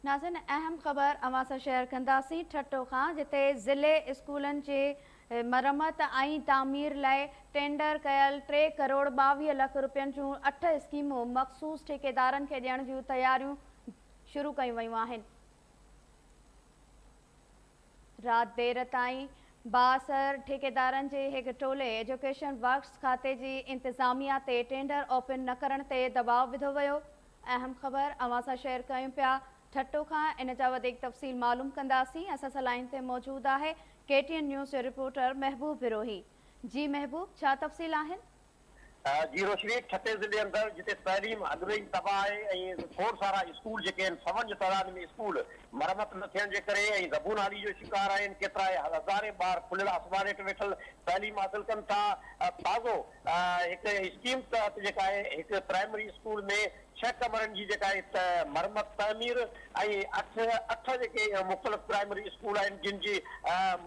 ناظرين اهم خبر اوهان سان شيئر ڪنداسين ٺٽو کان جتي ضلعي اسڪولن جي مرمت ۽ تعمير لاء ٽينڊر ڪيل 3 ڪروڙ 22 لک روپين جون 8 اسڪيمون مخصوص ٺيڪيدارن کي ڏيڻ جون تياريون شروع ڪيون ويون آهن. رات دير تائين بااثر ٺيڪيدارن جي هڪ ٽولي ايجوڪيشن ورڪس کاتي جي انتظاميا تي ٽينڊر اوپن نه ڪرڻ تي دٻاء وڌو ويو. اهم خبر اوهان سان شيئر ڪيون پيا ٺٽو کان ان جا وڌيڪ تفصيل معلوم ڪنداسين. اسان سان لائين تي موجود آهي ڪي ٽي اين نيوز جو رپورٽر محبوب بروهي. جي محبوب ڇا تفصيل آهن؟ جي روشني، ٺٽي ضلعي اندر جتي تعليم اڳ ۾ ئي تباهه آهي ۽ کوڙ سارا اسڪول جيڪي آهن سون جي تعداد ۾ اسڪول مرمت نه ٿيڻ جي ڪري ۽ زبون حالي جو شڪار آهن، ڪيترائي هزارين ٻار کليل آسمان هيٺ ويٺل تعليم حاصل ڪن ٿا. تازو هڪ اسڪيم تحت جيڪا آهي هڪ پرائمري اسڪول ۾ ڇهه ڪمرن جي جيڪا آهي مرمت تعمير ۽ اٺ اٺ جيڪي مختلف پرائمري اسڪول آهن جن جي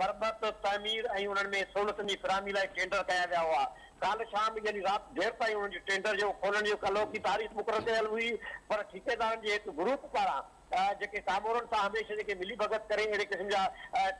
مرمت تعمير ۽ انهن ۾ سهولتن جي فراهمي لاء ٽينڊر ڪيا ويا هئا. ڪالهه شام يعني رات دير تائين انهن جي ٽينڊر جو کولڻ جو ڪلهوڪي تاريخ مقرر ڪيل هئي پر ٺيڪيدارن جي هڪ گروپ پاران جيڪي ڪامورن سان هميشه جيڪي ملي ڀڳت ڪري اهڙي قسم جا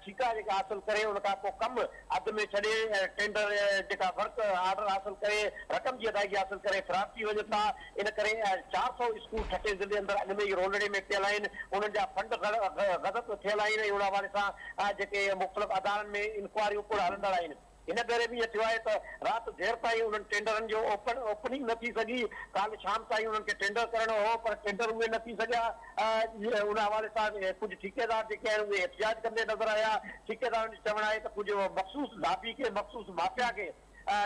ٺيڪا جيڪا حاصل ڪري ان کان پوء ڪم اڌ ۾ ڇڏي ٽينڊر جيڪا ورڪ آرڊر حاصل ڪري رقم جي ادائيگي حاصل ڪري فرار ٿي وڃن ٿا ان ڪري 400 اسڪول ٺٽي ضلعي اندر اڳ ۾ ئي رولڙي ۾ پيل آهن انهن جا فنڊ غضب ٿيل آهن ۽ ان حوالي سان جيڪي مختلف ادارن ۾ انڪوائريون پڻ هلندڙ آهن. هن ڀيري به ائين ٿيو آهي ته رات دير تائين انهن ٽينڊرن جو اوپن اوپننگ نه ٿي سگهي، ڪالهه شام تائين انهن کي ٽينڊر ڪرڻو هو پر ٽينڊر اهي نه ٿي سگهيا، ان حوالي سان ڪجهه ٺيڪيدار جيڪي آهن اهي احتجاج ڪندي نظر آيا، ٺيڪيدارن جو چوڻ آهي ته ڪجهه مخصوص لابي کي مخصوص مافيا کي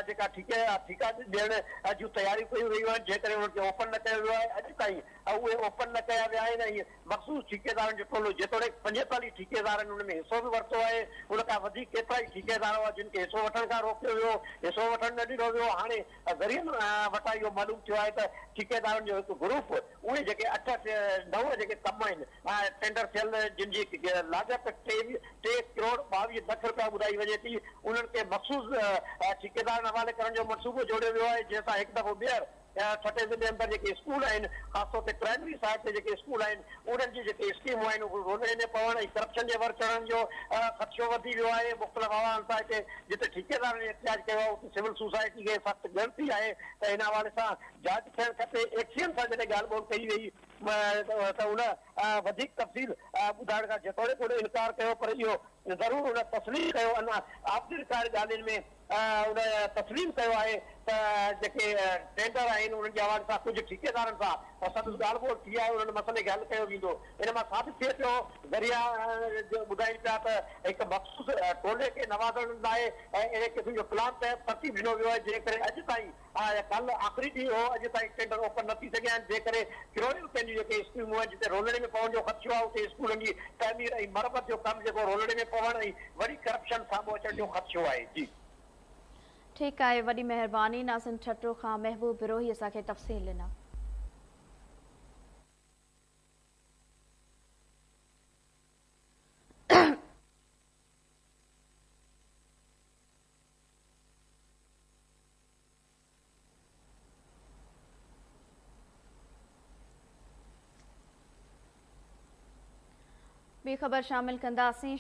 جيڪا ٺيڪا ڏيڻ جون تياريون ڪيون ويون آهن جنهن ڪري انهن کي اوپن نه ڪيو ويو آهي، اڄ تائين اهي اوپن نه ڪيا ويا آهن ۽ مخصوص ٺيڪيدارن جو ٽولو جيتوڻيڪ 45 ٺيڪيدارن ان ۾ حصو به ورتو آهي، ان کان وڌيڪ ڪيترائي ٺيڪيدار هئا جن کي حصو وٺڻ کان روڪيو ويو، حصو وٺڻ نه ڏنو ويو، هاڻي ذريعن وٽان اهو معلوم ٿيو آهي ته ٺيڪيدارن جو هڪ گروپ اهي جيڪي اٺ نو جيڪي ڪم آهن ٽينڊر ٿيل جن جي لاڳت ٽي ڪروڙ 22 لک رپيا ٻڌائي وڃي ٿي انهن کي مخصوص ٺيڪيدارن حوالي ڪرڻ جو منصوبو جوڙيو ويو آهي جنهن سان هڪ دفعو ٻيهر ٺٽي ضلعي اندر جيڪي اسڪول آهن خاص طور تي پرائمري سائيڊ تي جيڪي اسڪول آهن انهن جي جيڪي اسڪيمون آهن اهي رولڙي ۾ پوڻ ۽ ڪرپشن جي ور چڙهڻ جو خدشو وڌي ويو آهي. مختلف حوالن سان هتي جتي ٺيڪيدارن احتجاج ڪيو آهي اتي سول سوسائٽي کي سخت ڳڻتي آهي ته ان حوالي سان جاچ ٿيڻ کپي. ايڪسين سان جڏهن ڳالهه ٻولهه ڪئي وئي ته ان وڌيڪ تفصيل ٻڌائڻ کان جيتوڻيڪ ان انڪار ڪيو پر اهو ضرور ان تسليم ڪيو ان آف the record ڳالهين ۾ ان تسليم ڪيو آهي ته جيڪي ٽينڊر آهن انهن جي حوالي سان ڪجهه ٺيڪيدارن سان سندس ڳالهه ٻولهه ٿي آهي انهن مسئلي کي حل ڪيو ويندو. ان مان ثابت ٿئي پيو ذريعا ٻڌائين پيا ته هڪ مخصوص ٽولي کي نوازڻ لاء اهڙي قسم جو پلان ترتيب ڏنو ويو آهي جنهن ڪري اڄ تائين ڪالهه آخري ڏينهن هو، اڄ تائين ٽينڊر اوپن نه ٿي سگهيا آهن، جنهن ڪري ڪروڙين روپين جون جيڪي اسڪيمون آهن، جتي رولڙي ۾ پوڻ جو خدشو آهي، اتي اسڪولن جي تعمير ۽ مرمت جو ڪم جيڪو رولڙي ۾ پوڻ ۽ وڏي ڪرپشن سامهون اچڻ جو خدشو آهي. جي. ٺيڪ آهي وڏي مهرباني ناظرين ٺٽو کان محبوب بروهي اسان کي تفصيل ڏنا. ٻي خبر شامل ڪنداسين.